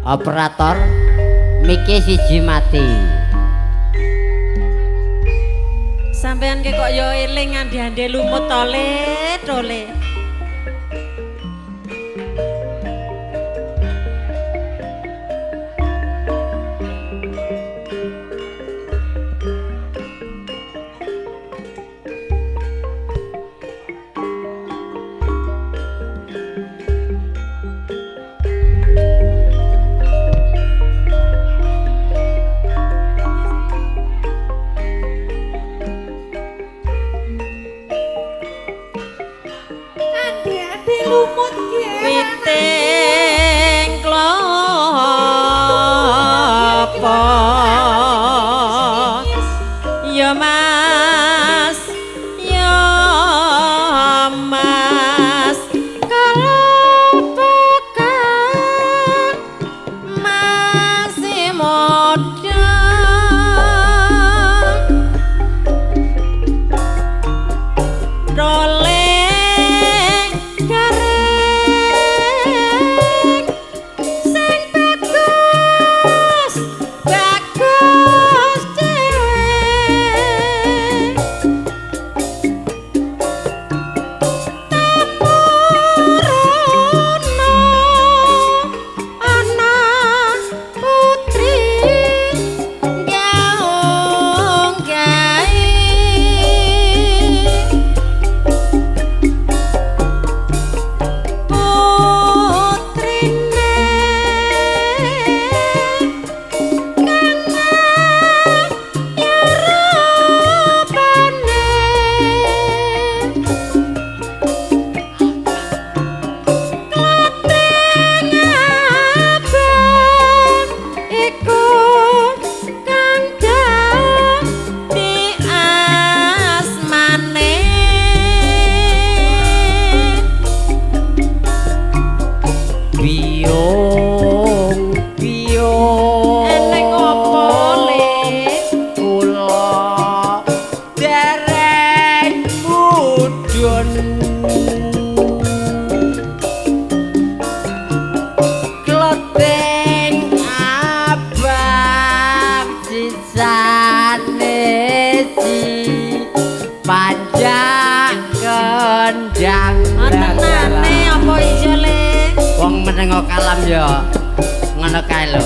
Operator mike siji mati. Sampean ke kok yo eling ande-ande lumut tole tole. Witing klopo ya Mas, ya Mas, kelopo kan masih muda. Rolek tenane apa iya le? Wong menengo kalam ya ngono kae lho.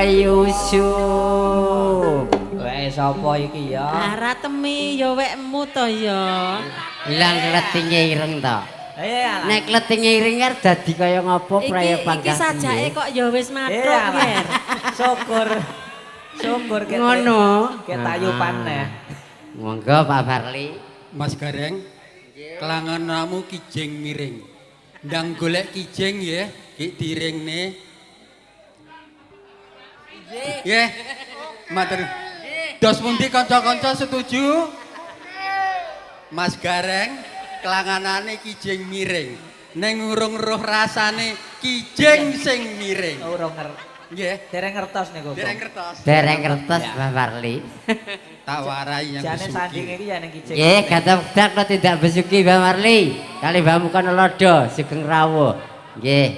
Yusuf. Weke sapa iki ya? Ora temi ya wekmu to ya. Ilang kletinge ireng to. Iya. Nek kletinge ireng arep dadi kaya ngopo praya panggah. Iki sajake kok ya wis mathuk, Ger. Syukur. Syukur ket. Ngono. Ketayupan neh. Monggo Pak Barli. Mas Gareng. Kelangan-ramu kijing miring. Ndang golek kijing nggih, ki diringne. Nggih. Matur. Dos pundi kanca-kanca setuju? Mas Gareng kelanganane kijing miring. Ning urung roh rasane kijing sing miring. Urung ngerti. Nggih. Dereng ngertos niku. Dereng ngertos. Dereng ngertos Mbah Barli. Tak warai yang jane besuki. Sanding iki ya ning kijing. Nggih, gadak kula tindak besuki Mbah Marli. Kali Mbah Mukono Lodo sugeng rawuh. Nggih.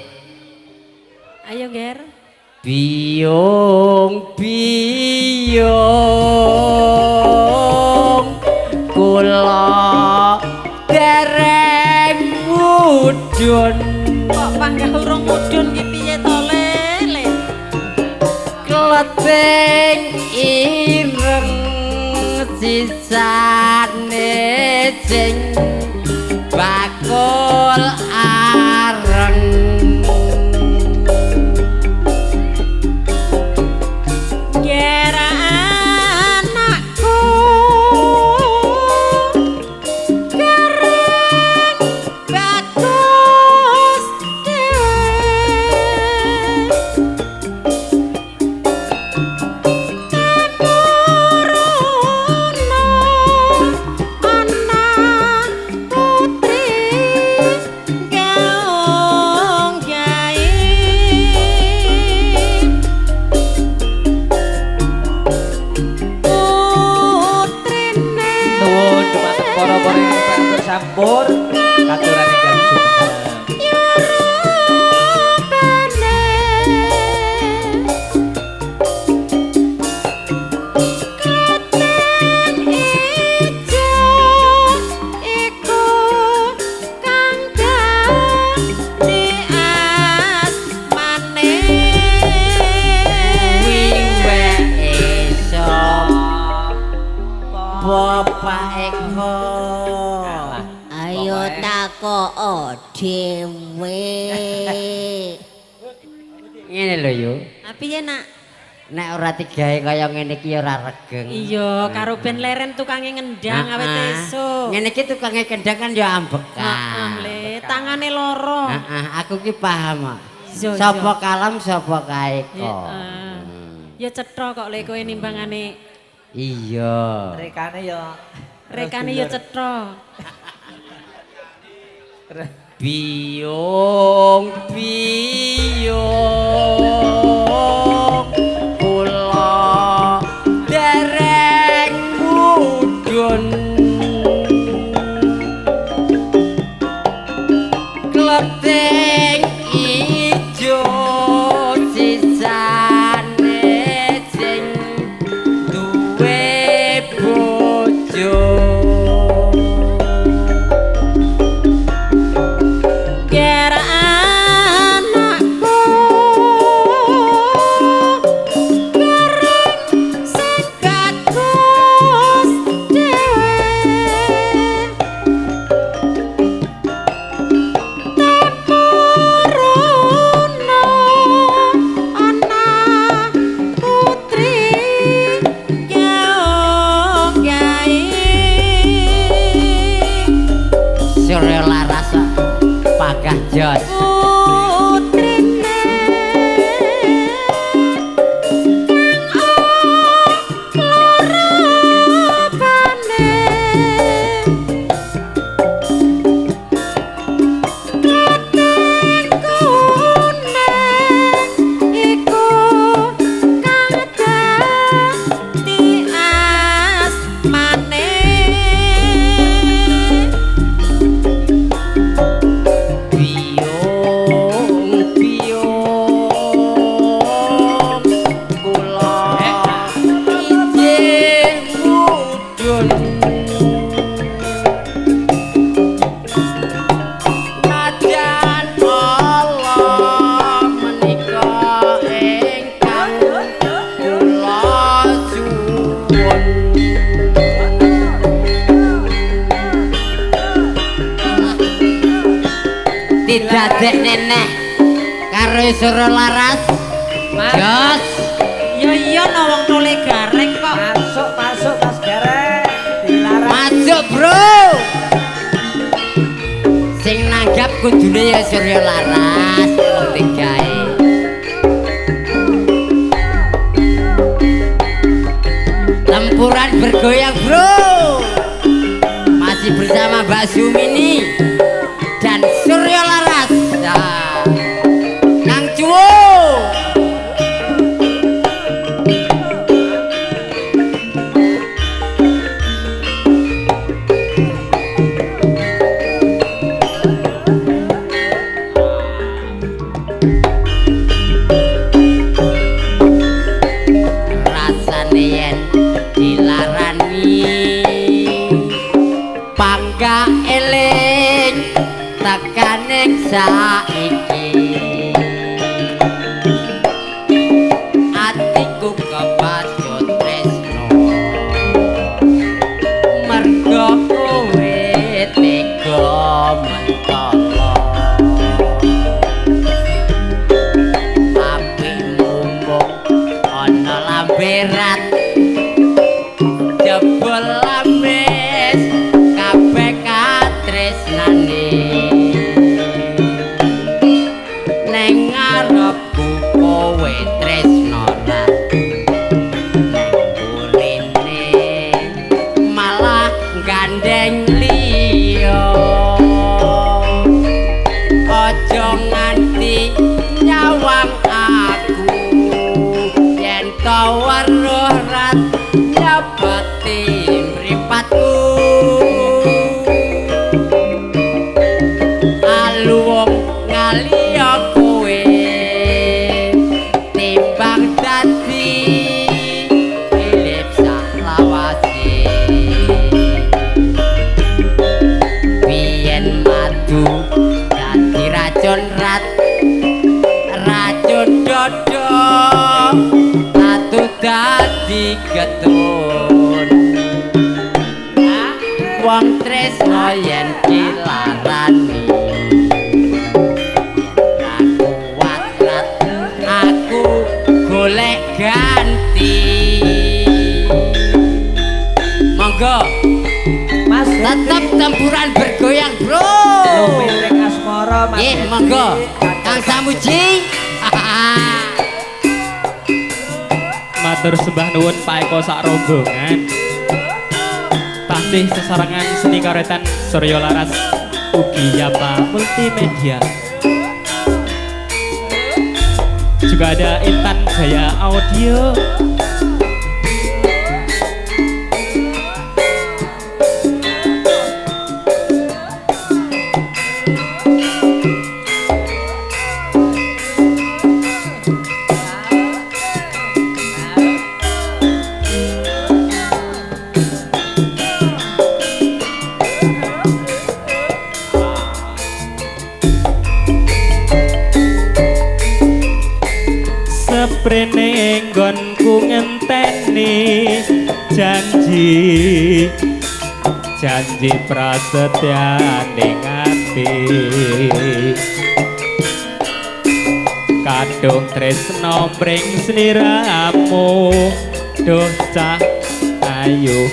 Ayo, Ger. Biyung biyung kula dereng mudhun. Kok panggah urung mudhun Kleting ireng sisane sing bakul areng. Gera anakku gareng bagus dhewe temuruna anak putri gaung yai putrine. Nuwun dumateng para-para ingkang sampur katuran ingkang jumeneng. Wiweke sapa Pak Eko? Ayo takok dhewe. Ngene lho yo. Piye nak? Nek ora digawe kaya ngene iki ora regeng. Iya, karo ben leren tukange ngendang awet esuk. Ngene iki tukange kendang kan ya ambekan. Heeh, Le, tangane loro. Heeh, aku ki paham kok. Iya, Sapa kalam sapa kae kok. Heeh. Ya cetha kok le kowe nimbangane. Iya. Rekane ya Rekane ya cetha. Biyung biyung kula dereng mudhun kleting ijo sisane sing duwe bojo. Gera anakku gareng sing bagus dhewe temuruna anak putri gaung yai. Surya Laras pagah jos. Putrine kang loro pane kleting kuning iku kang dadi asmane. Biyung biyung kula ijih mudhun najan Allah menika ingkang kula suwun. Didadekne neh karo Surya Laras. Jos. Ya iya no wong tole gareng kok. Masuk masuk Mas Gareng. Dilarang. Masuk, Bro. Sing nanggap kudune ya Surya Laras wong digawe. Tempuran bergoyang, Bro. Masih bersama Mbak Sumini dan Surya Laras. Nah. Kang Cuwo. Rasane yen dilarani pangga eling. rat jebul lamis kabeh katresnane neng ngarepku kowe tresno rat neng burine malah gandeng liya aja nganti nyawang aku yen to weruh rat nyepeti mripatku aluwung ngaliya kowe timbang dadi ilip saklawase biyen madu dadi racun rat racun dodo tatu dadi getun wong tresno yen dilarani yen ra kuat rat aku golek ganti. Monggo Mas tetap tempuran bergoyang bro. Lumiting asmara Mas. Nggih, monggo Kang Samuji. Matur sembah nuwun Pak Eko sak rombongan. Tasih sesarengan seni karetan Surya Laras ugi Yapa Multimedia. Juga ada Intan Jaya Audio. Seprene nggonku ngenteni janji janji prasetyane ati kadung tresno mring sliramu duh cah ayu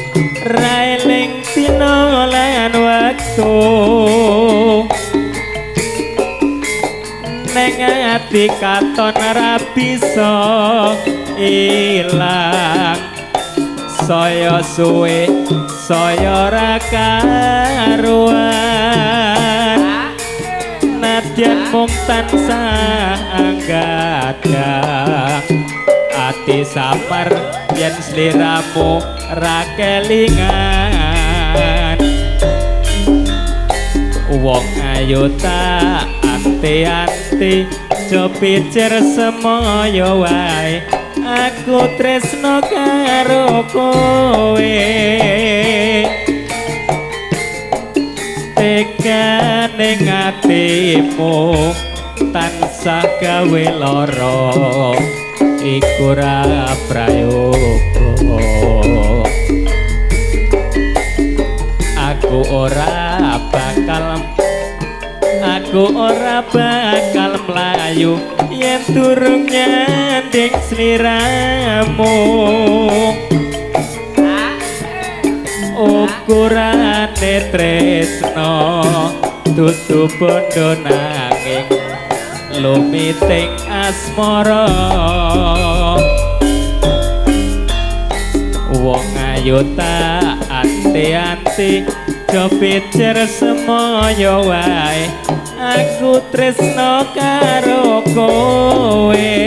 ra eling dina lan wektu neng ati katon ra bisa ilang saya suwe saya ra karuan nadyan mung tansah anggadang ati samar yen sliramu ra kelingan wong ayu tak anti-anti aja pikir semoyo wae aku tresno karo kowe tekane atimu tansah gawe lara iku ra prayoga aku ora bakal aku ora bakal mlayu yen durung nyanding sliramu ukurane tresno dudu bondo nanging lumiting asmara wong ayu tak anti-anti aja pikir semoyo wae aku tresno karo kowe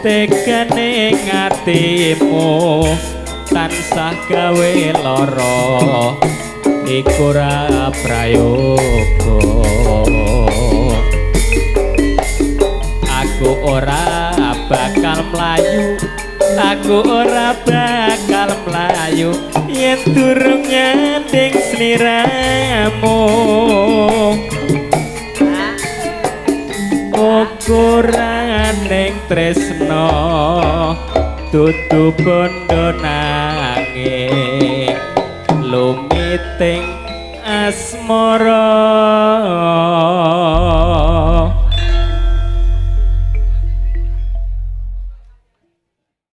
tekane atimu tansah gawe lara iku ra prayoga aku ora bakal mlayu aku ora bakal mlayu yen durung nyanding sliramu ukurane tresno dudu bondo nanging lumiting asmara.